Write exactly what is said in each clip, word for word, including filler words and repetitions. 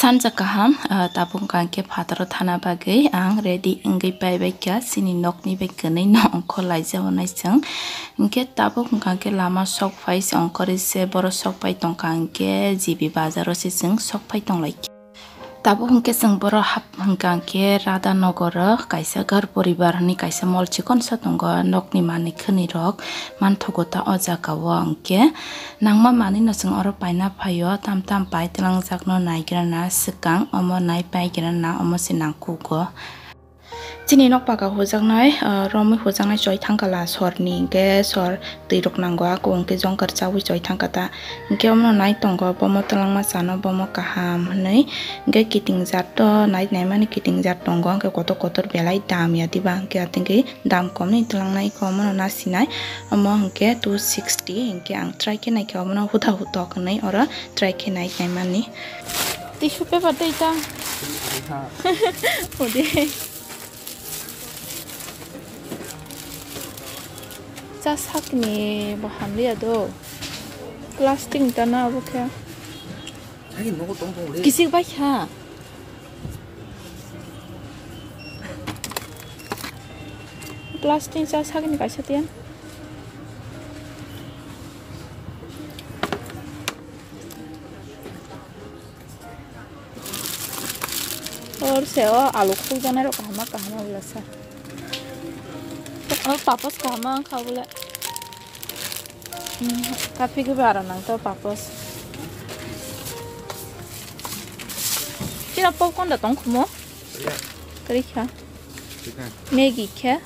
Sanja kaham, ah, tabuk hwnkha hwnkhe phataro thana bagwi ang ready wngwi paibaikha, chini nokni bai kwnwi no ongkhor laijao nai chwng. Hwnkhe tabuk hwnkha hwnkhe lama sok phai se ongkhorwi se, boro sok phai tongkha hwnkhe G B bazaro se chwng sok phai tonglaikha. Tabuk hwnkhe chwng boro hap hwnkha hwnkhe Radhanogoro kaisa ghar poribar hwnwi kaisa mall chikonsa tongo, nokni manwi khwnwi rok manthogo ta o jaga o hwnkhe. Nangma manwino chwng oro paina phaio, tam tam pai twlangjakno naigrana swkang, omo nai paigrana, omo se nangkukgo. Chini nok paka hujaknai, ah, romwi hujaknai choi thangkala sorni, hwnkhe sor twi rok nango, a kung hwnkhe jongkar chawi choi thangkata. Hwnkhe omono nai tongo, bomo twlangma chano, bomo kaham hwnwi. Hwnkhe kiting jat to nai naimani kiting jat tongo, hwnkhe kotor kotor belai dam ya diba, hwnkhe atingwi dam komni twlangnai khe omono nasinai, omo hwnkhe two sixty, hwnkhe ang try khe naikhe omono huda hutok hwnwi oro try khe nai naimani. Tissue paper tei ta. Ode. Cha sakni bo hamliya do. Plastic ta na obo khe. Kisik bai kha. Plastic cha sagini kaisa tiyan. Or se o alu khukjaknai rok kahama kahama bwlasa. O papos kahama wngkha bwle. Hmm, kaphik bai aro nang to papos. Chira popcorn da tong khumo? Iya. Kari kha? Chicken. Maggie kha?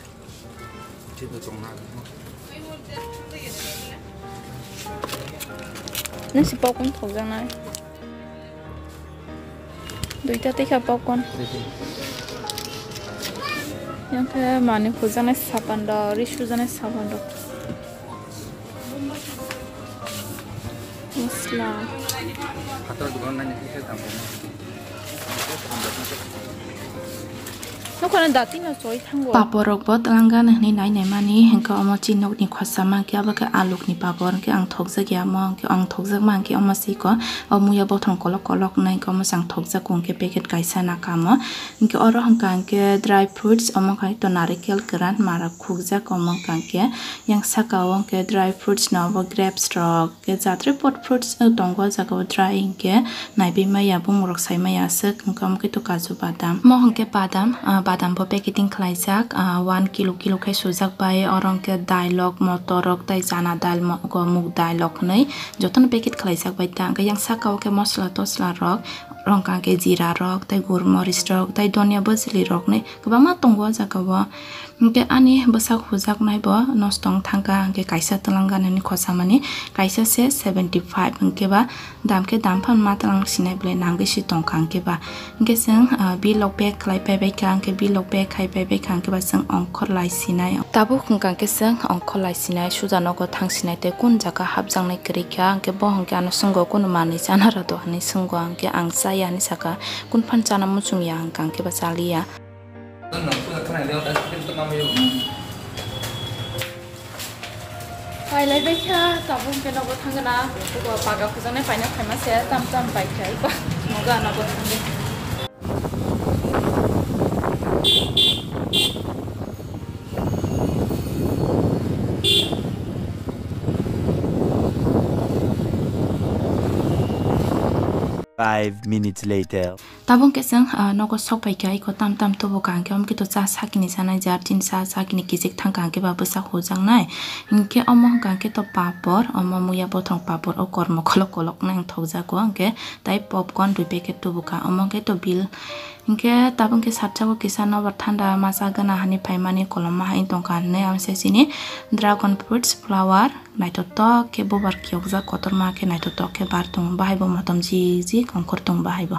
Chicken tong na. Nasi popcorn thok jang nai. Duita tei kha popcorn. Yang khe mani hujaknai sapan rok, ri sujaknai sapan rok. Masla. Hatar dukan nai ni khe dam komo. Nokha na dati no choi thango. Papor rok bo twlangani hwnwi nai nai mani, hwnkhe omo chini nokni khosama khe abo khe alukni papor hwnkhe ang thokjak ya, omo hwnkhe ang thokjak ma hwnkhe omo siko o muya bothong kolok kolok nai hwnkhe omo se ang thokjak hwnkhe packet kaisa na kamo. Hwnkhe oro hwnkha hwnkhe dry fruits, omo khai to narikel kwran mara khukjak, omo hwnkha hwnkhe yang saka o hwnkhe dry fruits no obo grapes rok. Khe jatri pot fruits, eh, tongo o jaga o dry hinkhe naibi maya bumung rok sai maya aswk, hwnkhe omo khe to kaju badam. Omo hwnkhe badam, ah, badam bo packeting khlaijak, ah, one kilo kilo khe sujak bai, oro hwnkhe dal rok, motor rok, tei chana dal, mo-, go muk dal rok hwnwi jotono packet khlaijak bai ta. Hwnkhe yang saka o khe mosla tosla rok, oro hwnkha hwnkhe jira rok, tei gurmoris rok, tei donia bwchwlwi rok hwnwi kwbangma tongo o jaga o. Hwnkhe ani bwsak hujaknai bo nosto wng thangkha, hwnkhe kaisa twlangani khosamani kaisa se seventy five, hwnkhe ba dam khe dam phano ma twlang sinai belai nangwi si tongkha, hwnkhe ba hwnkhe chwng, ah, bill rok pay khlai paibaikha, hwnkhe bill rok pay khai paibaikha, hwnkhe ba chwng ongkhor lai sinai. Tabuk hwnkha hwnkhe chwng ongkhor lai sinai, suja nogo thang sinai tei kun jaga hapjaknai kwrwi kha, hwnkhe bo hwnkhe ano swngo kunu manwi chana rw do hwnwi swngo, hwnkhe ang chaya hwnwi sakha, kun phano chana muchung ya hwnkha, hwnkhe ba chaliya. Pailai bai kha, tabuk hwnkhe nogo thangna, paga hujaknai paina phaima se, tam tam pai kha, nogo nogo thangwi. Five minutes later. Tabuk hwnkhe chwng, ah, nogo sok pai kha, iko tam tam tubu kha, hwnkhe omo khe to cha sakini chanai jar, chini cha sakini kichik thang kha, hwnkhe ba bwsa hujaknai. Hwnkhe omo hwnkha hwnkhe to papor, omo muya bothong papor, o kormo kolok kolok nang thokjago, hwnkhe tai popcorn dui packet tubu kha, omo hwnkhe to bill. Hwnkhe tabuk hwnkhe satsago kisa nobar thanda masa gana hani phaimani koloma hai tongkha hinwi, amo se chini dragon fruits flower. Naithotok khe bubar khiyokjak, kotorma khe naithotok khe bar tongo, bahai bo motom jik jik ongkhor tongo bahai bo.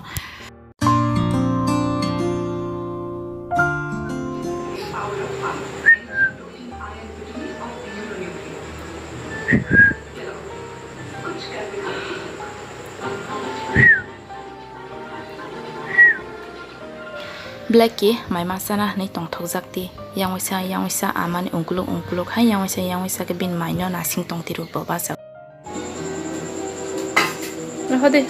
Blackie, mai ma chana hinwi tongthokjak di. Yang waisa, yang waisa amani ungkuluk ungkuluk hai, yang waisa, yang waisa khe bini maino nasing tong tiro bo bachao. Rohode.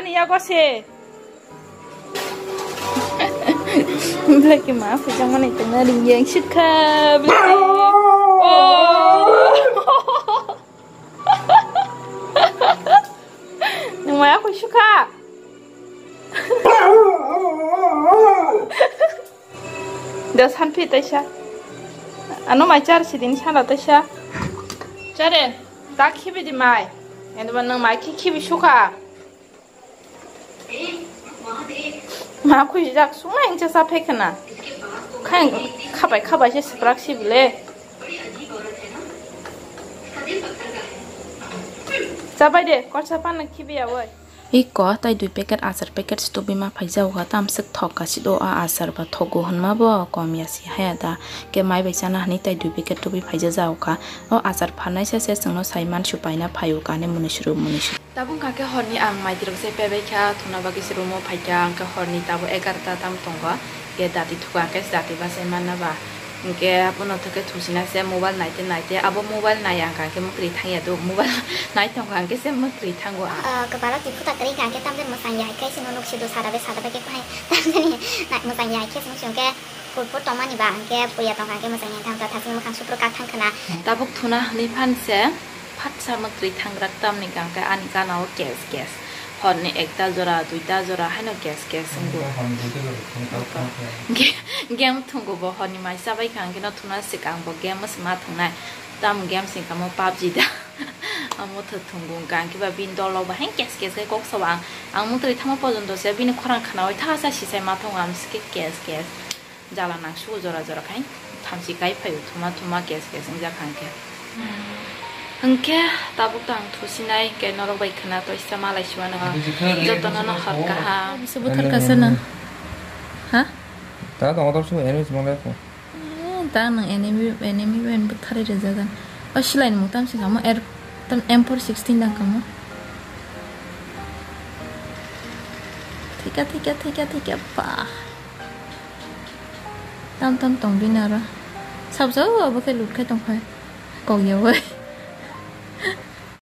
Yago se. Belai ke ma phaijak mani tongna ring yang sukha. Belai ke. Oh. Nwng maya koi sukha. Da sanphi taisa. Ano mai char sidin sala taisa. Chare, da khibi di mai. Endo ba nwng mai khi khibi sukha. Ma khuijak sungna hingcha sa phai khna. Khai khabai khabai se sprak si bile. Chabai de, korsa pan khibi awoi. Iko tai dui packet achar packet stubima phaijago kha, tamswk thok kasi do a achar ba thogo hwnma bo kom ya si haya da. Ke mai bai chana hwnwi tai dui packet tubi phaijajago kha. O achar phanai se se chwngno sai mansu paina phaio kani muni suru muni suru. Tabuk hwnkha khe horni ang mai tirok se pebai kha, thuna bagwi se room o phaikha, hwnkhe horni tabuk egarota tam tongo. Ke dati thuka hwnkhe dati bachai manna ba. Hwnkhe abono thwkhe thusina se mobile naite naite, abo mobile nai ang hwnkhe mwkhri thangya do, mobile nai tongkha hwnkhe se mwkhri thango ang. Ah, kwbaro twi phuta kwrwi hwnkhe tamjani mwchang ya hai khe chwngno nuksido, sara bai sara bai khe kwhai tamjani mwchang ya hai khe chwng se hwnkhe kurpur tongmani ba hwnkhe puya tongkha hwnkhe mwchang ya thangkha, thaching mwkhang supru kak thang khwna. Tabuk thuna hwnwi phan se. Phatsa mwkhri thangrak tamni hwnkhe ani gana o kes kes. Horni ekta jora, duita jora haino kes kes wngo. Ge-, game thwngo bo horni mai chabai kha hwnkhe no thuna swkang bo game se ma thwngnai. Tam game se wngkha mo PUBG da. Amo thwk thwngo wngkha hwnkhe ba bini dol rok bo haino kes kes khe kok sao ang. Ang mwkhri thangma pojonto se bini khorang khnaui thasa sisai ma thwngo ang se kes kes. Jala nang sugo jora jora khai thamchi kai phaio thuma thuma kes kes wngjak hwnkhe. Hwnkhe tabuk tang thusinai khe norok bai khwna toisa malai siwano. Jotono no hor kaham. Bisa buthar kasano. Ha? Ta tongo tor sugo enemy sumang lai. Eh, ta nang enemy, enemy ben buthari rejagan. O silai ni muktam si kamo er tam M four sixteen dang kamo. Thika, thika, thika, thika, bah. Tam tam tong bini aro. Sabjao abo khe loot khai tong phai. Kok ya bai.